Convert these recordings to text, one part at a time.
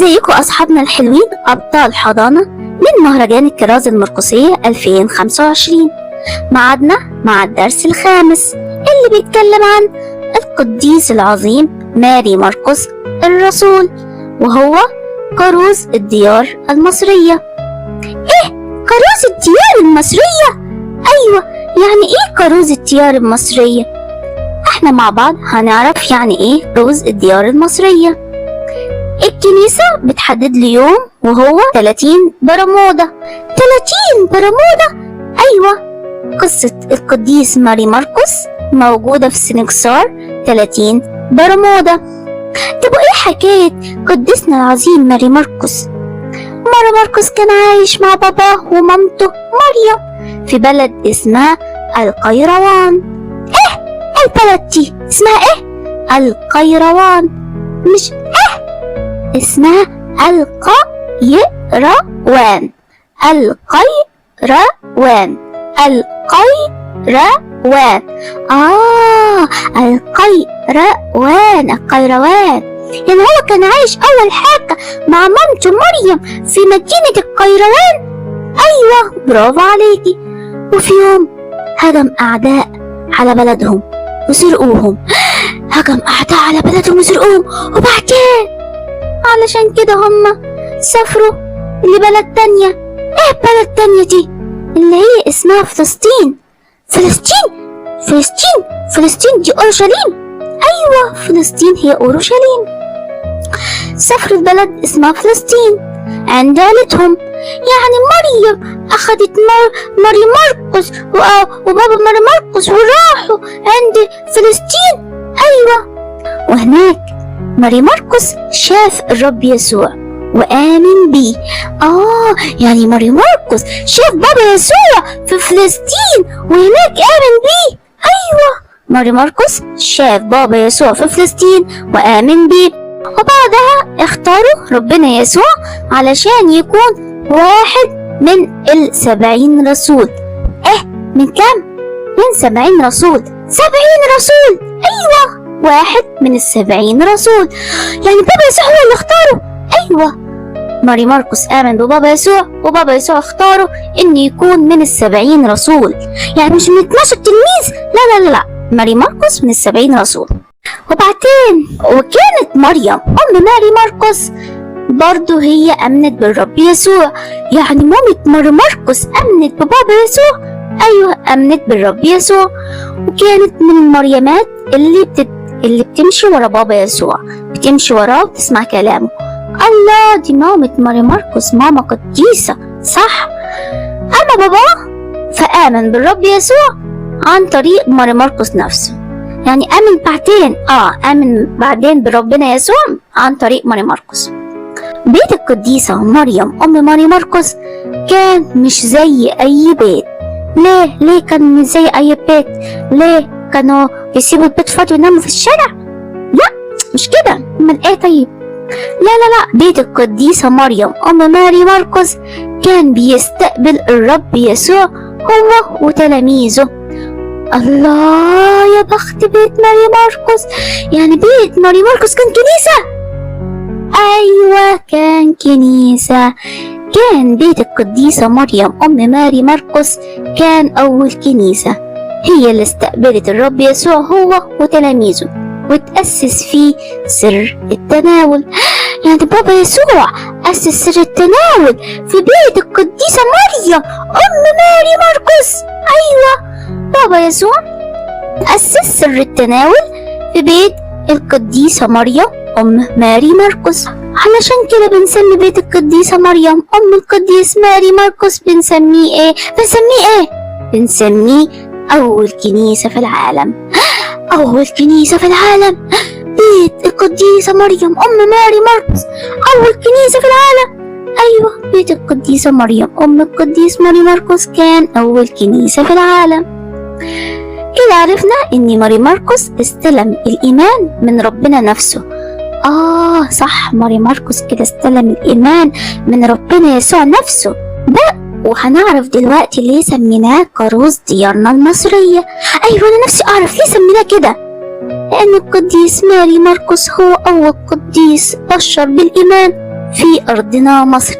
ازيكم اصحابنا الحلوين ابطال حضانة من مهرجان الكرازة المرقسية 2025. معادنا مع الدرس الخامس اللي بيتكلم عن القديس العظيم ماري مرقس الرسول، وهو كاروز الديار المصرية. ايه كاروز الديار المصرية؟ ايوه، يعني ايه كاروز الديار المصرية؟ احنا مع بعض هنعرف يعني ايه كاروز الديار المصرية. الكنيسة بتحدد لي يوم وهو 30 برمودة. 30 برمودة؟ أيوة، قصة القديس ماري مرقس موجودة في سنكسار 30 برمودة. طب وإيه حكاية قديسنا العظيم ماري مرقس؟ ماري مرقس كان عايش مع باباه ومامته مريم في بلد اسمها القيروان. إيه البلد دي اسمها إيه؟ القيروان. مش إيه، اسمها القيروان. القيروان، القيروان. القيروان، القيروان. يعني هو كان عايش أول حاجة مع مامته مريم في مدينة القيروان. أيوة، برافو عليكي. وفي يوم هجم أعداء على بلدهم وسرقوهم. هجم أعداء على بلدهم وسرقوهم، وبعدين علشان كده هما سافروا لبلد تانية. ايه بلد تانية دي؟ اللي هي اسمها فلسطين. فلسطين، فلسطين، فلسطين دي اورشليم. ايوه، فلسطين هي اورشليم. سافروا لبلد اسمها فلسطين عند عيلتهم. يعني مريم اخدت ماري مرقس وبابا ماري مرقس وراحوا عند فلسطين. ايوه، وهناك ماري مرقس شاف الرب يسوع وآمن بيه. يعني ماري مرقس شاف بابا يسوع في فلسطين وهناك آمن بيه. أيوة، ماري مرقس شاف بابا يسوع في فلسطين وآمن بيه، وبعدها اختاروا ربنا يسوع علشان يكون واحد من 70 رسول. ايه، من كام؟ من 70 رسول. 70 رسول؟ أيوة، واحد من 70 رسول. يعني بابا يسوع هو اللي اختاره. أيوة، ماري مرقس آمن ببابا يسوع وبابا يسوع اختاره إنه يكون من 70 رسول. يعني مش من 12 تلميذ، لا لا لا لا، ماري مرقس من 70 رسول. وبعدين وكانت مريم أم ماري مرقس برضو هي آمنت بالرب يسوع. يعني مامة ماري مرقس آمنت ببابا يسوع. أيوة، آمنت بالرب يسوع، وكانت من المريمات اللي بتمشي ورا بابا يسوع، بتمشي وراه وبتسمع كلامه. الله، دي مامة ماري مرقس، ماما قديسة، صح؟ أما باباه فآمن بالرب يسوع عن طريق ماري مرقس نفسه. يعني آمن بعدين، آمن بعدين بربنا يسوع عن طريق ماري مرقس. بيت القديسة مريم أم ماري مرقس كان مش زي أي بيت. ليه؟ ليه كان مش زي أي بيت؟ ليه؟ كانوا بيسيبوا البيت فاضي ويناموا في الشارع؟ لا، مش كده. أمال إيه طيب؟ لا لا لا، بيت القديسة مريم أم ماري مرقس كان بيستقبل الرب يسوع هو وتلاميذه. الله، يا بخت بيت ماري مرقس. يعني بيت ماري مرقس كان كنيسة؟ أيوة، كان كنيسة. كان بيت القديسة مريم أم ماري مرقس كان أول كنيسة، هي اللي استقبلت الرب يسوع هو وتلاميذه وتأسس فيه سر التناول. يعني بابا يسوع أسس سر التناول في بيت القديسة مريم أم ماري مرقس. أيوة، بابا يسوع أسس سر التناول في بيت القديسة مريم أم ماري مرقس. علشان كده بنسمي بيت القديسة مريم أم القديس ماري مرقس بنسميه إيه؟ بنسميه إيه؟ بنسميه أول كنيسة في العالم. أول كنيسة في العالم، بيت القديسة مريم أم ماري مرقس، أول كنيسة في العالم. أيوة، بيت القديسة مريم أم القديس ماري مرقس كان أول كنيسة في العالم. كده عرفنا إن ماري مرقس استلم الإيمان من ربنا نفسه. صح، ماري مرقس كده استلم الإيمان من ربنا يسوع نفسه. ده وهنعرف دلوقتي ليه سميناه كاروز ديارنا المصرية. أيوة، أنا نفسي أعرف ليه سميناه كده. لأن القديس ماري مرقس هو أول قديس بشر بالإيمان في أرضنا مصر.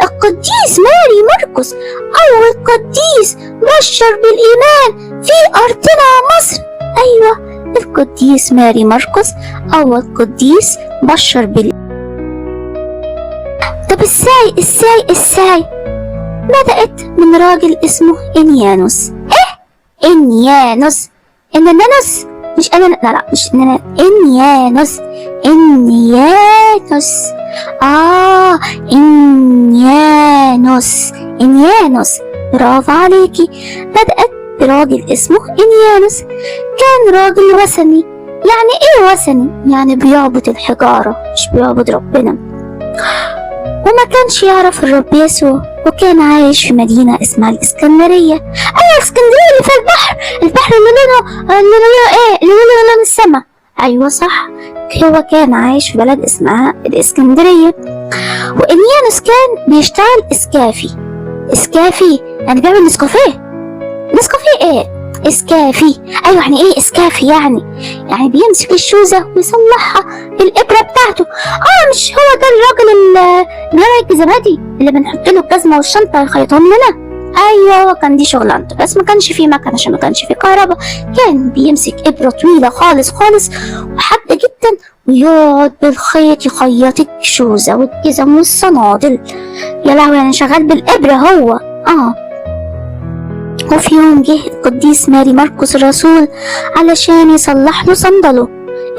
القديس ماري مرقس أول قديس بشر بالإيمان في أرضنا مصر. أيوة، القديس ماري مرقس أول قديس بشر طب ازاي؟ بدأت من راجل اسمه إنيانوس. إيه؟ إنيانوس؟ إنانوس؟ مش أنا، لا مش إنانوس، إنيانوس. إنيانوس، إنيانوس، إنيانوس. برافو عليكي. بدأت براجل اسمه إنيانوس، كان راجل وثني. يعني إيه وثني؟ يعني بيعبد الحجارة مش بيعبد ربنا، وما كانش يعرف الرب يسوع، وكان عايش في مدينة اسمها الإسكندرية. أيوة، الإسكندرية اللي فيها البحر، البحر اللي لونه إيه؟ اللي لونه لون السما. أيوة صح، هو كان عايش في بلد اسمها الإسكندرية. وإنيانوس كان بيشتغل إسكافي. إسكافي يعني بيعمل نسكافيه. نسكافيه إيه؟ إسكافي. أيوة، يعني إيه إسكافي؟ يعني بيمسك الشوزة ويصلحها بالإبرة بتاعته. مش هو ده الراجل اللي بيعمل الجزماتي اللي بنحط له الجزمة والشنطة يخيطهم لنا؟ أيوة، هو كان دي شغلانته، بس ما كانش فيه مكنة عشان ما كانش فيه كهرباء. كان بيمسك إبرة طويلة خالص خالص وحادة جدا، ويقعد بالخيط يخيط الشوزة والجزم والصنادل. يا لهوي، يعني شغال بالإبرة هو. وفي يوم جه القديس ماري مرقس الرسول علشان يصلح له صندله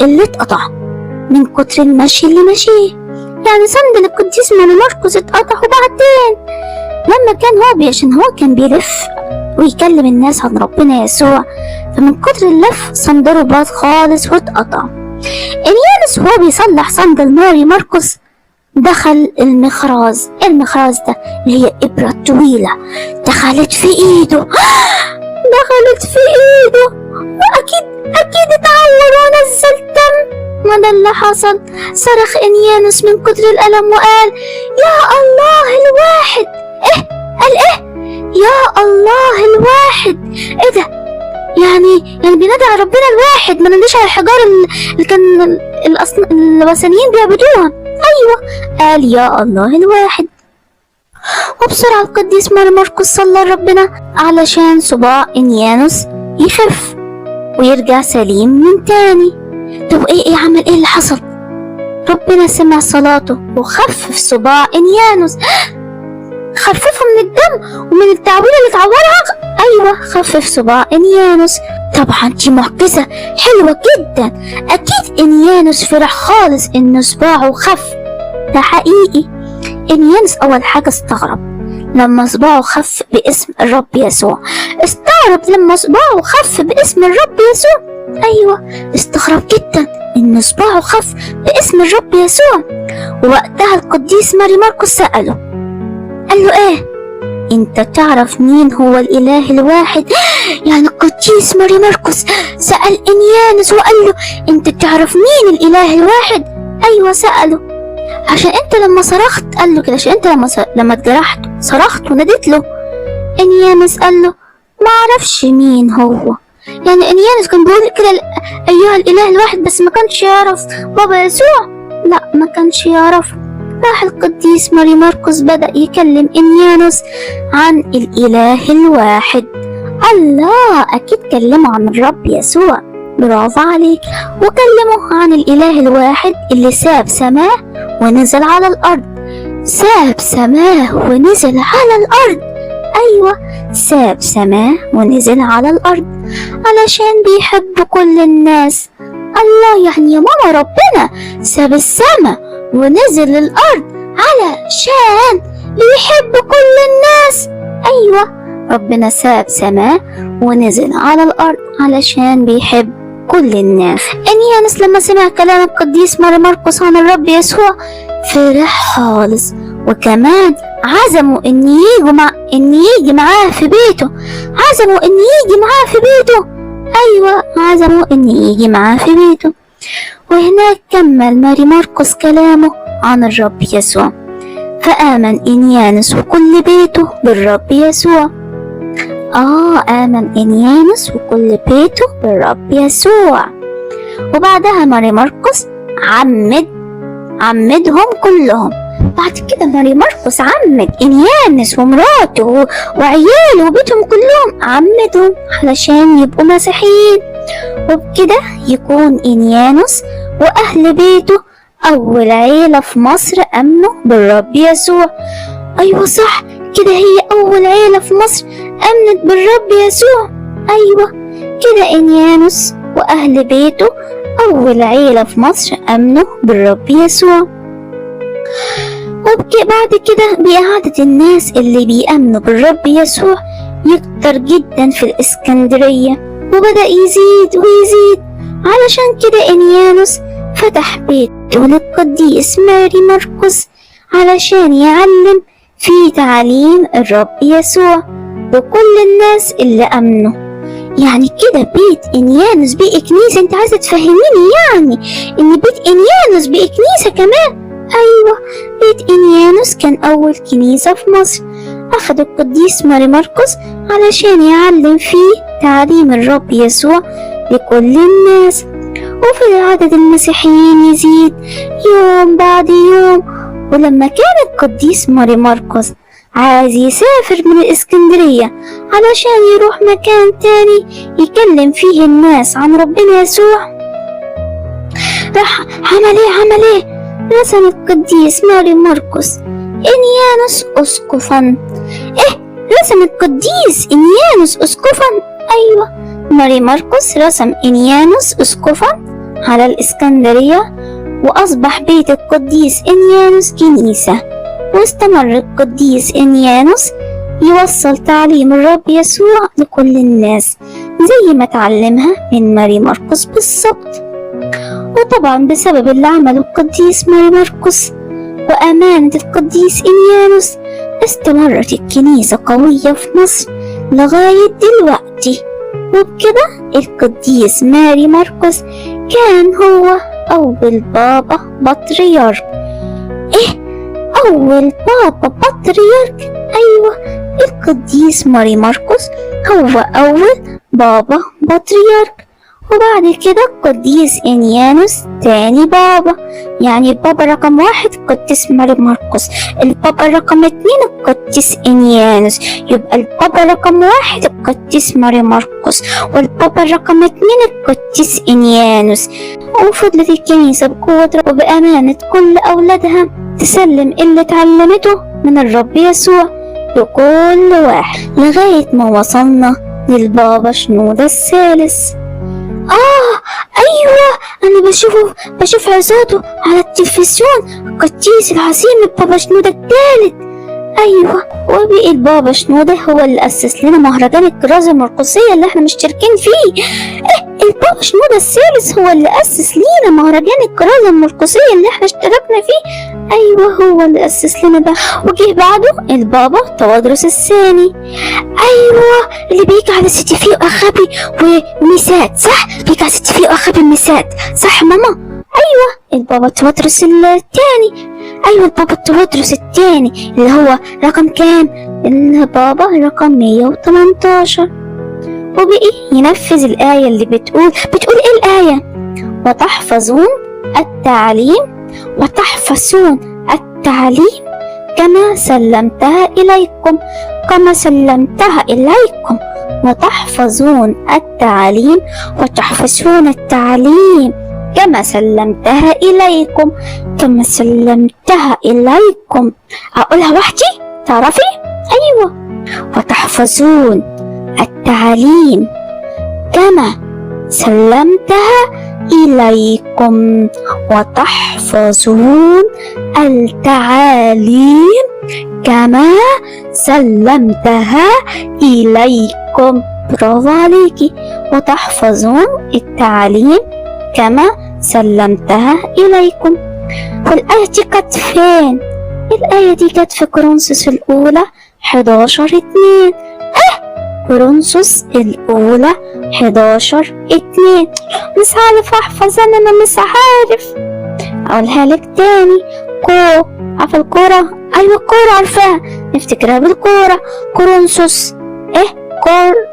اللي اتقطع من كتر المشي اللي مشيه. يعني صندل القديس ماري مرقس اتقطع. وبعدين لما كان هو عشان هو كان بيلف ويكلم الناس عن ربنا يسوع، فمن كتر اللف صندله باظ خالص واتقطع. إنيانوس وهو بيصلح صندل ماري مرقس دخل المخراز. المخراز ده اللي هي إبرة طويلة دخلت في إيده. دخلت في إيده، وأكيد أكيد اتعور ونزل دم. ما ده اللي حصل. صرخ إنيانوس من كتر الألم وقال: يا الله الواحد. إيه؟ قال إيه؟ يا الله الواحد. إيه ده؟ يعني بينادي على ربنا الواحد، ما ناديش على الحجار اللي كان الوثنيين بيعبدوها. أيوة، قال يا الله الواحد. وبسرعة القديس ماري مرقس صلى لربنا علشان صباع إنيانوس يخف ويرجع سليم من تاني. طب ايه عمل ايه اللي حصل؟ ربنا سمع صلاته وخفف صباع إنيانوس. خففه من الدم ومن التعويرة اللي اتعورها. أيوة، خفف صباع إنيانوس. طبعا دي معجزة حلوة جدا. أكيد إنيانوس فرح خالص إنه صباعه خف. ده حقيقي. إنيانوس أول حاجة استغرب لما صباعه خف باسم الرب يسوع. استغرب لما صباعه خف باسم الرب يسوع. أيوة، استغرب جدا إن صباعه خف باسم الرب يسوع. ووقتها القديس ماري مرقس سأله، قال له إيه؟ أنت تعرف مين هو الإله الواحد؟ يعني القديس ماري مرقس سأل إنيانوس وقال له: أنت تعرف مين الإله الواحد؟ أيوة سأله، عشان أنت لما صرخت، قال له كده، عشان أنت لما اتجرحت صرخت وناديت له. إنيانوس قال له: ما أعرفش مين هو. يعني إنيانوس كان بيقول كده أيها الإله الواحد، بس ما كانش يعرف بابا يسوع. لا، ما كانش يعرف. راح القديس ماري مرقس بدأ يكلم إنيانوس عن الإله الواحد. الله، أكيد كلمه عن الرب يسوع. برافو عليك. وكلمه عن الإله الواحد اللي ساب سماه ونزل على الأرض. ساب سماه ونزل على الأرض. أيوة، ساب سماه ونزل على الأرض علشان بيحب كل الناس. الله، يعني يا ماما ربنا ساب السما ونزل الأرض علشان بيحب كل الناس. أيوة، ربنا ساب سماه ونزل على الأرض علشان بيحب كل الناس. إنيانوس لما سمع كلام القديس ماري مرقس عن الرب يسوع فرح خالص، وكمان عزموا إن يجي معاه في بيته. عزموا إن يجي معاه في بيته. أيوة، عزموا إن يجي معاه في بيته. وهناك كمل ماري مرقس كلامه عن الرب يسوع، فآمن إنيانوس وكل بيته بالرب يسوع. آمن إنيانوس وكل بيته بالرب يسوع. وبعدها ماري مرقس عمدهم كلهم. وبعد كده ماري مرقس عمد إنيانوس ومراته وعياله وبيتهم كلهم، عمدهم علشان يبقوا مسيحيين. وبكده يكون إنيانوس وأهل بيته أول عيلة في مصر آمنوا بالرب يسوع. أيوة صح كده، هي أول عيلة في مصر آمنت بالرب يسوع. أيوة كده إنيانوس وأهل بيته أول عيلة في مصر آمنوا بالرب يسوع. وبعد كده بإعادة الناس اللي بيأمنوا بالرب يسوع يكتر جدا في الإسكندرية، وبدأ يزيد ويزيد. علشان كده إنيانوس فتح بيته للقديس ماري مرقس علشان يعلم في تعاليم الرب يسوع لكل الناس اللي أمنوا. يعني كده بيت إنيانوس بقي كنيسة. انت عايزة تفهميني يعني ان بيت إنيانوس بقي كنيسة كمان؟ أيوة، بيت إنيانوس كان أول كنيسة في مصر أخذ القديس ماري مرقس علشان يعلم فيه تعاليم الرب يسوع لكل الناس. وفي عدد المسيحيين يزيد يوم بعد يوم. ولما كان القديس ماري مرقس عايز يسافر من الإسكندرية علشان يروح مكان تاني يكلم فيه الناس عن ربنا يسوع، راح عمل ايه؟ رسم القديس ماري مرقس إنيانوس أسقفا. إيه؟ رسم القديس إنيانوس أسقفا؟ أيوة، ماري مرقس رسم إنيانوس أسقفا على الإسكندرية، وأصبح بيت القديس إنيانوس كنيسة. واستمر القديس إنيانوس يوصل تعليم الرب يسوع لكل الناس زي ما تعلمها من ماري مرقس بالظبط. وطبعا بسبب اللي عمله القديس ماري مرقس وأمانة القديس إنيانوس استمرت الكنيسة قوية في مصر لغاية دلوقتي. وبكده القديس ماري مرقس كان هو أول بابا بطريرك. إيه؟ أول بابا بطريرك؟ أيوة، القديس ماري مرقس هو أول بابا بطريرك. وبعد كده القديس إنيانوس تاني بابا. يعني البابا رقم 1 القديس ماري مرقس، البابا رقم 2 القديس إنيانوس. يبقى البابا رقم 1 القديس ماري مرقس، والبابا رقم 2 القديس إنيانوس. وفضلت الكنيسة بقوة وبأمانة كل أولادها تسلم اللي اتعلمته من الرب يسوع لكل واحد لغاية ما وصلنا للبابا شنودة الثالث. أيوة، أنا بشوف عظاته على التلفزيون، القديس العظيم البابا شنودة الثالث. أيوة، وبقي البابا شنودة هو اللي أسس لنا مهرجان الكرازة المرقسية اللي احنا مشتركين فيه. إيه، البابا شنودة الثالث هو اللي أسس لنا مهرجان الكرازة المرقسية اللي احنا اشتركنا فيه. أيوة، هو اللي أسس لنا ده. وجه بعده البابا تواضروس الثاني. أيوة، اللي بيجي على CTV وأخبي وميسات، صح؟ بيجي على CTV وأخبي ميسات، صح ماما؟ أيوة، البابا تواضروس الثاني. أيوة، البابا تواضروس الثاني اللي هو رقم كام؟ البابا رقم 118. وبقي ينفذ الآية اللي بتقول إيه الآية؟ وتحفظون التعليم، وتحفظون التعليم كما سلمتها إليكم، كما سلمتها إليكم. وتحفظون التعليم، وتحفظون التعليم كما سلمتها إليكم، كما سلمتها إليكم. أقولها وحدي؟ تعرفي؟ أيوة، وتحفظون التعليم كما سلمتها إليكم، وتحفظون التعاليم كما سلمتها إليكم. برافو عليكي. وتحفظون التعاليم كما سلمتها إليكم. والآية دي كانت فين؟ الآية دي كانت في كورنثوس الأولى 11:2. كورنثوس الأولى 11:2. مش عارف أحفظ أنا مش عارف. أقولها لك تاني. عارفة الكورة؟ أيوة الكورة عارفاها، نفتكرها بالكورة. كورنثوس، إيه؟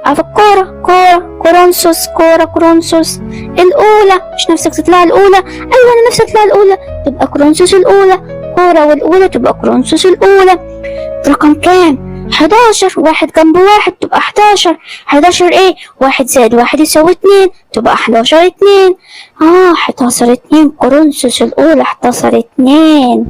عارفة الكورة، كورة، كورنثوس، كورة، كورنثوس الأولى. مش نفسك تطلع الأولى؟ أيوة أنا نفسي أطلع الأولى، تبقى كورنثوس الأولى. الكورة والأولى تبقى كورنثوس الأولى. رقم كام؟ 11، واحد جنب واحد تبقى 11. 11 ايه؟ 1 زائد 1 يساوي 2، تبقى 11 2. 11 2، كورنثوس الأولى 11 2.